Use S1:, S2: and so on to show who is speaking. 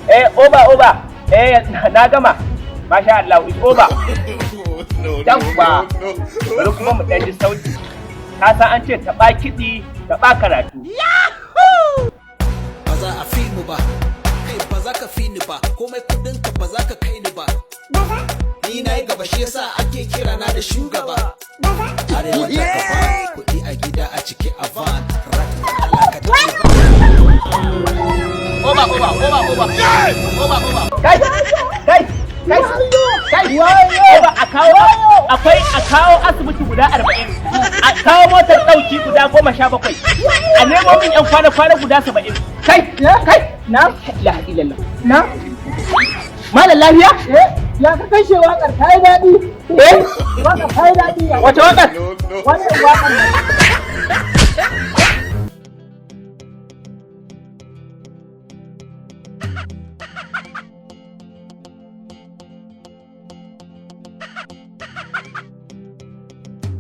S1: Eh, over, over. Eh, na gama. Masha Allah, it's over. Yawwa. Bari kuma mu ɗan ji sauti. Ka san an ce taɓa kiɗi, taɓa karatu.
S2: Ba za a fi mu ba, kai, ba za ka fi ni ba, komai kudin ka ba za ka kai ni ba. Ni na yi gaba, shi yasa ake kira na da shugaba. Arewa ta gaba, kuɗi a gida a ciki a van rat talaka.
S1: Over, over, over, over. Over, over. Kai, kai, kai, kai. Over, a kawo, akwai, a kawo asibiti guda 40. A kawo motar ɗauki guda 17. A nemo min 'yan kwana-kwana guda 70. Kai, kai.
S3: Na?
S1: La illallah.
S3: Na?
S1: Malam, lafiya?
S3: Eh, ya ka kashe waƙar? Ta yi daɗi.
S1: Eh?
S3: Waƙar ta yi daɗi ya.
S1: Wace waƙar?
S3: Wannan waƙar.